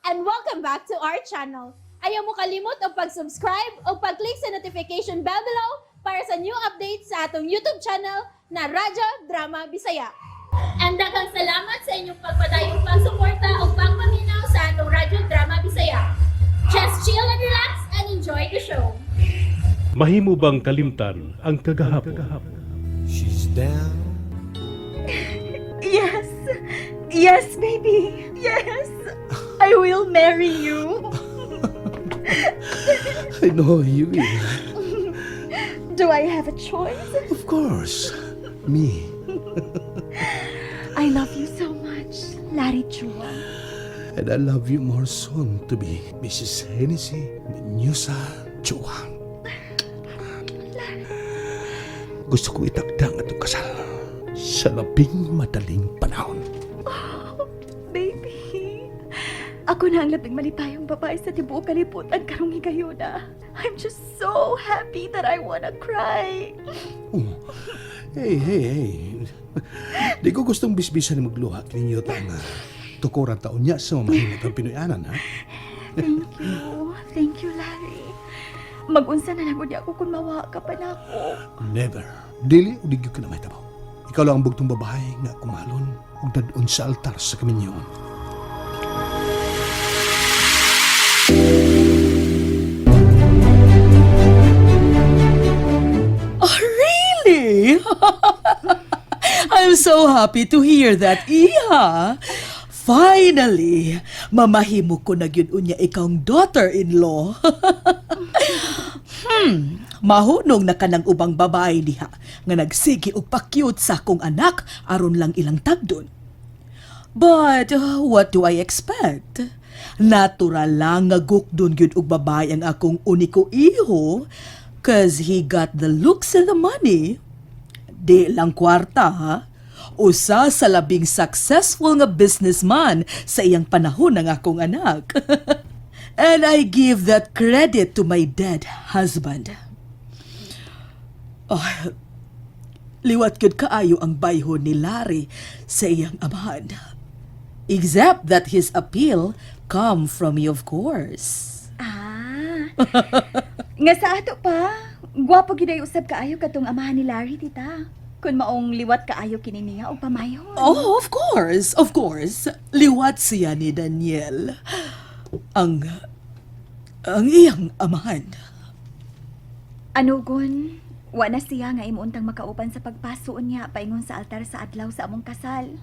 And welcome back to our channel. Ayaw mo kalimot og pag-subscribe o pag-click sa notification bell below para sa new updates sa atong YouTube channel na Radyo Drama Bisaya. And daghang salamat sa inyong pagpadayong pagsuporta o pagpaminaw sa atong Radyo Drama Bisaya. Just chill and relax and enjoy the show. Mahimo bang kalimtan ang kagahapon? She's down. Yes. Yes, baby. Yes. I will marry you. I know you will. Do I have a choice? Of course. Me. I love you so much, Larry Chua. And I love you more, soon to be Mrs. Hennessy Menusa Chua. Gusto ko itakdang atong kasal sa labing madaling panahon. Baby, ako na ang labing malipayong babae sa tibuok kalibutan karong higayuna. I'm just so happy that I wanna cry. Oh. Hey, hey, hey. Di ko gustong bisbisan ni magluha ninyo ta nga tukuran taon niya sa mamahimot ang Pinoyanan, ha? Thank you. Thank you, Larry. Mag-unsa na lang unya ako kung mawa ka pa nako. Never. Dili o di gyud ka na mahitabo. Ikaw lang ang bugtong babae nga kumalon ug dad-on sa altar sa kaminyoon. Oh, really? I'm so happy to hear that, Iha. Finally, mamahimo ko na gyud unya ikawng daughter-in-law. Mahunong na kanang ubang babae diha nga nagsige og pa-cute sa akong anak aron lang ilang tagdon. But what do I expect? Natural lang nga gukdon gyud og babae ang akong uniko iho, 'cause he got the looks and the money. Di lang kwarta ha. Usa sa labing successful nga businessman sa iyang panahon ang akong anak. And I give that credit to my dead husband. Oh, liwat gyud kaayo ang bayho ni Larry sa iyang amahan. Except that his appeal come from me, of course. Ah. Nga sa ato pa, gwapo gid ay usab kaayo katong amahan ni Larry, tita. Kun maong liwat kaayo kini niya og pamayon. Oh, of course, of course. Liwat siya ni Daniel. Ang iyang amahan. Anugon, wa na siya nga imuuntang makauban sa pagpaso niya paingon sa altar sa adlaw sa among kasal.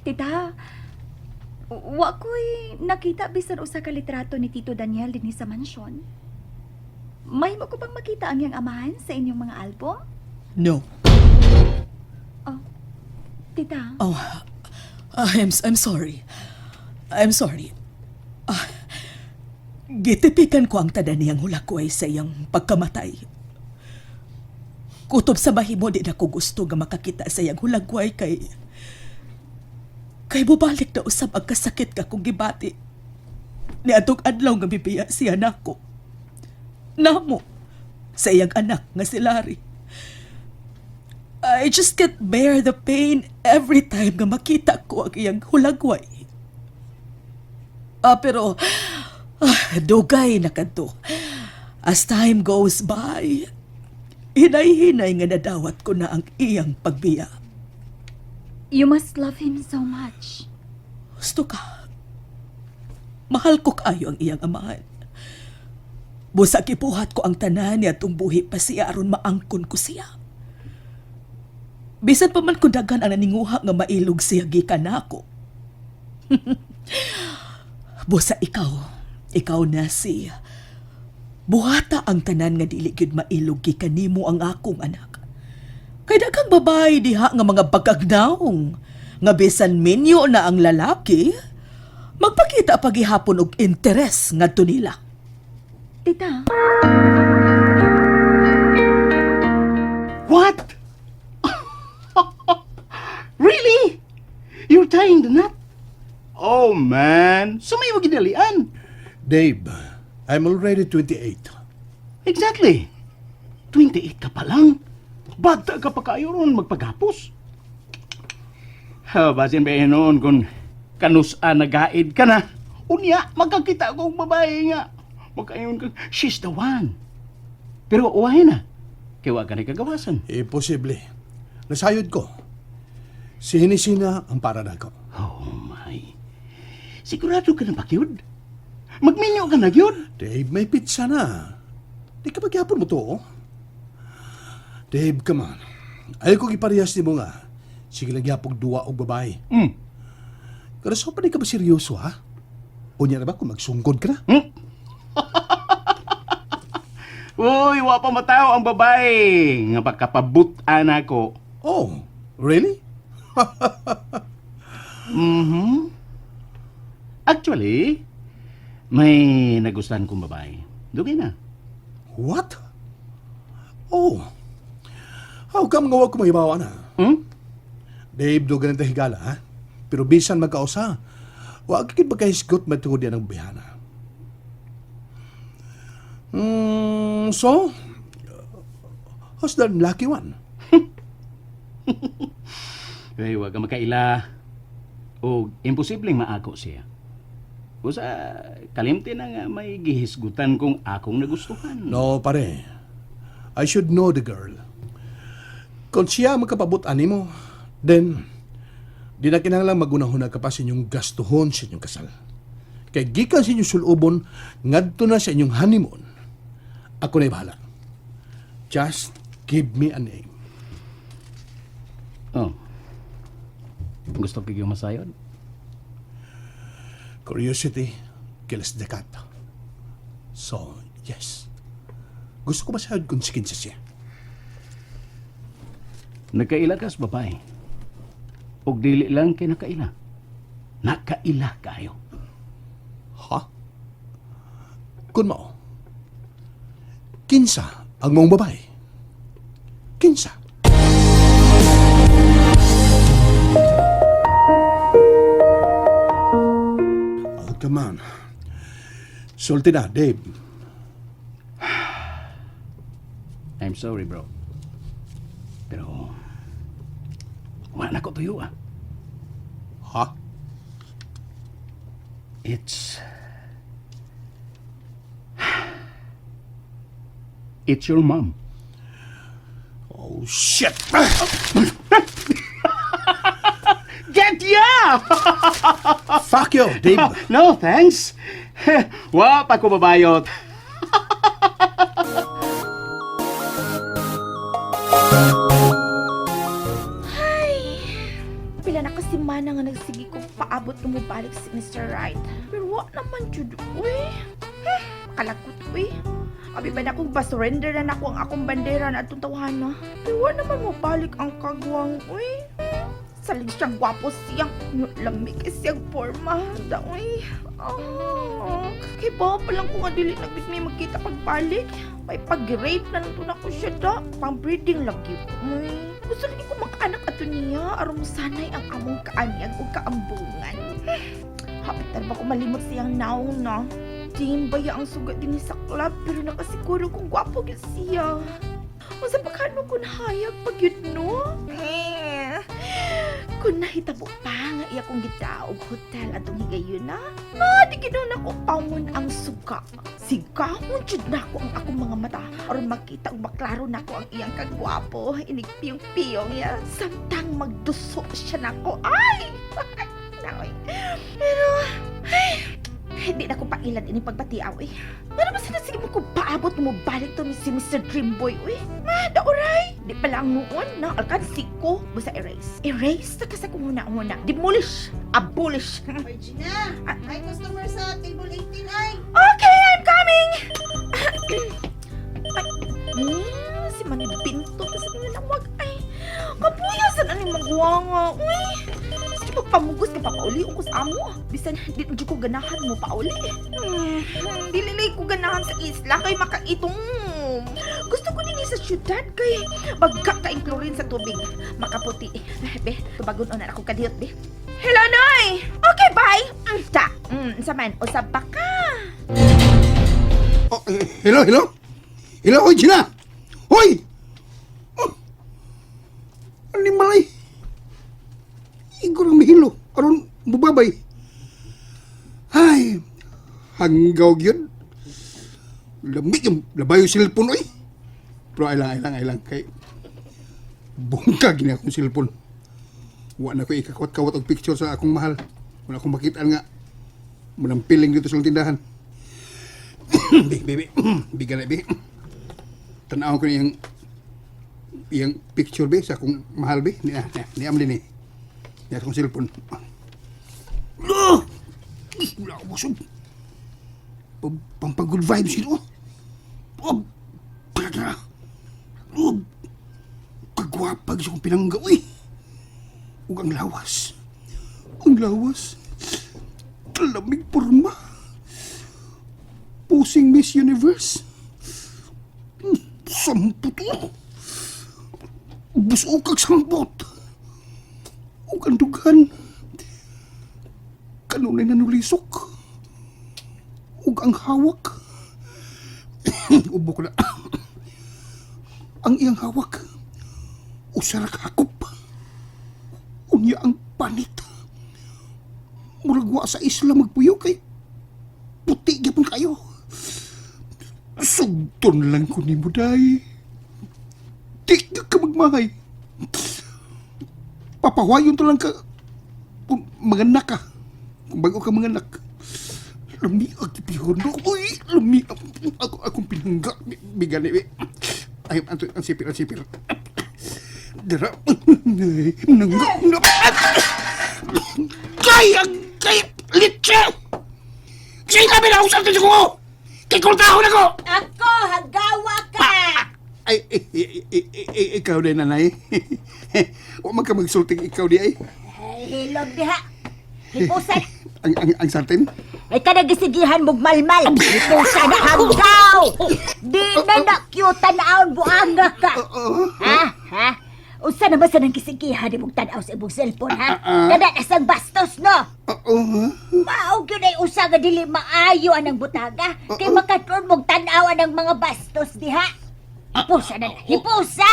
Tita, wa ko'y nakita bisan usa ka litrato ni Tito Daniel dinhi sa mansyon. Mahimo ko bang makita ang iyang amahan sa inyong mga album? No. Oh, tita. Oh, I'm sorry. I'm sorry. Ah, gitipikan ko ang tanan niyang hulakway sa iyang pagkamatay. Kutob sa mahimo, di na ko gusto nga makakita sa iyang hulagway kay bubalik na usab ang kasakit ka kong gibati ni atong adlaw nga bibiya siya nako. Namo sa iyang anak nga si Larry. I just can't bear the pain every time nga makita ko ang iyang hulagway. Ah, pero dugay na kadto. As time goes by, hinay-hinay nga nadawat ko na ang iyang pagbiya. You must love him so much. Gusto ka. Mahal ko kaayo ang iyang amahan. Busa gibuhat ko ang tanan niya atong buhi pa siya aron maangkon ko siya. Bisan pa man kung daghan ang naninguha nga mailog siya gikan nako. Busa ikaw, ikaw na siya. Buhata ang tanan nga dili gyud mailog gikan nimo ang akong anak. Kay daghang babae diha nga mga bagagnaong nga bisan minyo na ang lalaki, magpakita pagihapon og interes ngadto nila. Tita. What? Really? You're tying the knot? Oh, man. So may ginalian. Dave, I'm already 28. Exactly. 28 ka pa lang. Bata ka pa kayo ron magpagapos. Ha, basin ba noon kung Kanusa nagaid ka na. Unya, magkakita kong babae nga. Magkayon ka, she's the one. Pero uwahin na. Kaya wa ka na kagawasan. Imposible. Nasayod ko. Si Hinisina ang para nako. Oh my. Sigurado ka na ba, Gyud? Magminyo ka na, Gyud? Dave, may pizza na. Di ka pagyapon mo to, oh. Dave, come on. Ayaw ko giparehas ni mo nga. Sige lang yapog duwa og babae. Pero so pa di ka ba seryoso, ha? Unya na ba kung magsungkod ka na? Uy, wa pa mataw ang babae. Nga pagkapabutan ako. Oh, really? Actually, may nagustuhan kong babae. Dugay na. What? Oh. How come nga wa ko mahibawa na? Hmm? Dave, do ganito higala, ha? Pero bisan magkausa, wa ka magkahisgot matungod yan ang bihana. So, who's the lucky one? Uy, wa ka makaila. O imposibleng maako siya. Usa, kalimti na nga may gihisgutan kung akong nagustuhan. No, pare. I should know the girl. Kung siya magkapabot animo, then, di na kinahanglang magunahuna ka pa sa inyong gastuhon sa inyong kasal. Kay gikan sa inyong sulubon, ngadto na sa inyong honeymoon. Ako na'y bahala. Just give me a name. Oh. Gusto ko yung masayod? Curiosity kills the cat. So, yes. Gusto ko masayod kung sikin siya. Nagkaila ka sa babae. Og dili lang kay nakaila. Nakaila kayo. Ha? Kun mao. Kinsa ang mong babae? Kinsa? Oh, come on. Sulti na, Dave. I'm sorry, bro. Pero, wala na ko tuyo ah. Ha? It's your mom. Oh, shit! Get ya! Fuck you, Dave. No, thanks. Wa pa ko babayot. Pila na kasi mana nga nagsige ko paabot na mobalik si Mr. Right. Pero wa naman jud uy. Kalagot uy. Abi ba na kung ba-surrender na nako ang akong bandera na atong tawhana. Pero wa naman mobalik ang kagwang uy. Salig siyang gwapo siya. Lamig siyang forma. Da, uy. Ah, kay ba pa lang ko nga dili na gid may magkita pagbalik. May pag-rape na lang to nako siya da. Pang-breeding lagi. Uy. Gusto lagi ko makaanak ato niya aron sanay ang among kaanyag ug kaambungan. Hapit na ba ko malimot siyang naong na. Tingin ba ang sugat din sa club pero nakasiguro kung gwapo gyud siya. Unsa pa kano kun hayag pag yun no? Eh, kung nahitabo pa nga iya kong gitaog hotel atong higayon na, ma di gid na ko paungon ang suga. Sigahon jud nako ang akong mga mata aron makita ug maklaro nako ang iyang kagwapo. Inig piyong-piyong ya samtang magduso siya nako. Ay! Nakoy. Pero ay, hindi na ko pailad ini pagbatiaw eh. Pero basta na sige mo ko paabot mo balik to ni si Mr. Dreamboy uy. Ma, dauray. Di pa lang noon na alkansi ko basta erase. Erase na kasi kung huna-huna. Demolish. Abolish. Regina, may customer sa table 18 ay. Okay, I'm coming! Ay, si Manny Pinto kasi nanawag ay. Kapuya sa naning magwanga. Uy, sige pagpamugos ka papauli ko sa amo. Bisan di jud ko ganahan mo pauli. Dili lay ko ganahan sa isla kay makaitong. Gusto ko din sa syudad kay bagka ka chlorine sa tubig. Makaputi. Be, tubagon na ako kadiyot be. Hello, Noy! Okay, bye! Ta. Sa man, usab pa ka. Oh, eh, hello, hello? Hello, oy, Gina! Hoy! Oh, ano malay? Igor ang mahilo. Aron, bubabay. Ay, hanggaw yun. Lamig yung labay yung cellphone, oy. Pero ay lang, ay lang, ay lang. Kay, bungkag ni akong cellphone. Wa na ko ikakawat-kawat og picture sa akong mahal. Wala akong makita nga. Munang piling dito sa tindahan. Bi, bi, bi. Bigan na, bi. Tanaw ko niyang iyang picture, bi, sa akong mahal, bi. Niya, niya, niya, niya, ni. Niya akong cellphone. Ah! Wala akong busog. Pampag-good vibes yun, oh. Oh, tara, oh, kagwapag sa akong pinangga, uy. Ug ang lawas. Ang lawas. Lamig porma. Pusing Miss Universe. Sampot, oh. Busog kag sampot. Ug ang dughan. Kanunay nanulisok. Ug ang hawak. Ubo ko na. Ang iyang hawak. Usa ra ka hakop. Unya ang panit. Murag wa sa isla magpuyo kay puti gyapon kayo. Sugton lang ko nimo day. Di ka magmahay. Papahuwayon to lang ka kung manganak ka. Kung bago ka manganak. Lami ang pihon. Uy, lami ang ako akong pinangga. Bigan ni. Ay, ang sipir, ang sipir. Dara. Nangga. Kay, ang kay, litsa! Sige kami na usap sa ko! Kay kultahon ako! Ako, hagawa ka! Ay, ikaw din, nanay. Huwag man ka magsulting ikaw di ay. Ay, hilog diha. Hipusan. Ang sartin? Ay, kanagisigihan mong malmal. Hipusan na hanggaw! Di na nakyutan na ang buanga ka. Ha? Ha? Usa naman sa nangkisigihan ni mong tanaw sa imong cellphone, ha? Kada asang bastos, no? Oo, ha? Mao gyud ay usa nga dili maayo anang butaga. Kay makatron mong tan-aw anang mga bastos diha. Hipusa na, hipusa!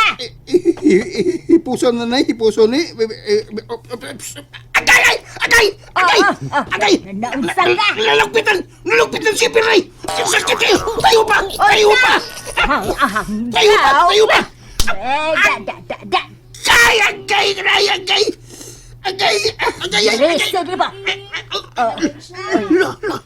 Hipuson nanay, hipuson ni. Agay! Ay! Agay! Agay! Agay! Naunsa ka? Nalugpitan! Nalugpitan si Piray! Sakit kayo! Tayo pa! Tayo pa! Tayo pa! Tayo pa! Eh, da, da, da, da. Agay! Agay! Agay! Agay! Agay! Agay! Agay! Sige ba? La, la,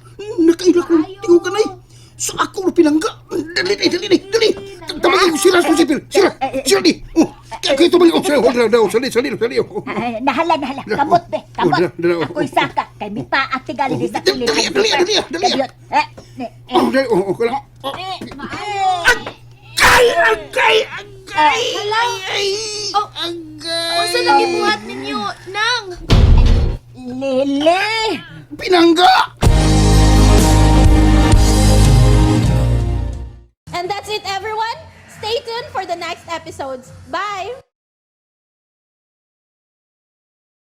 nakaila ko ng tingo ka na eh. Sa ako na pinangga. Dali, dali, dali, dali. Tabagin ko sila, sipil. Sila, sila di. Oh, kaya ito ba yung, sila, sila, sila, sila, sila, Ay, nahala, nahala. Kamot, be. Kamot. Oh, dala, dala, oh, Ako'y saka. Kay mipaak tingali di sa kilid. Dali, dali, dali, dali. Kadiyot. Eh, ne, eh. Oh, dali, oh, oh, kailangan. Oh. Eh, Agay, agay, agay. Ay, agay. Unsa lagi buhat ninyo, Nang? Lele! Pinangga! And that's it, everyone. Stay tuned for the next episodes. Bye!